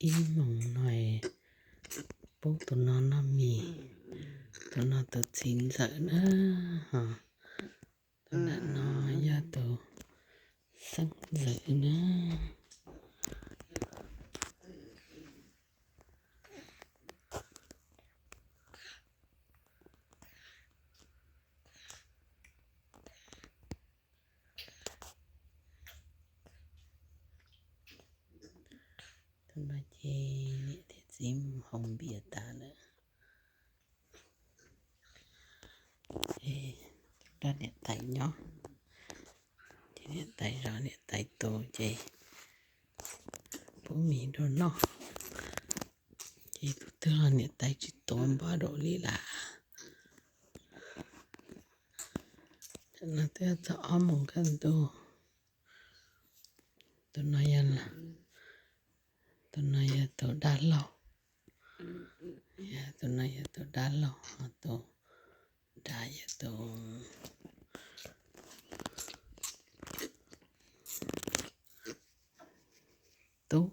ib moos no pub tus no noj mis. Tus no tus txiv ntxawm na, ho tus ntawm no yog tus xeeb ntxwv na. Tus no ces niam thiab txiv mus haus npias tas lawm, ces rau niam tais nyob, ces niam tais zov niam tais tus ces pub mis rau noj, ces tus twg los niam tais tsis tuav npog dua li lawm. Tam no twb txog ob moos kaj ntug. Tus no yog, tus no yog tus dab laug, tus no yog tus dab laug, ho tus nrad yog tus tub.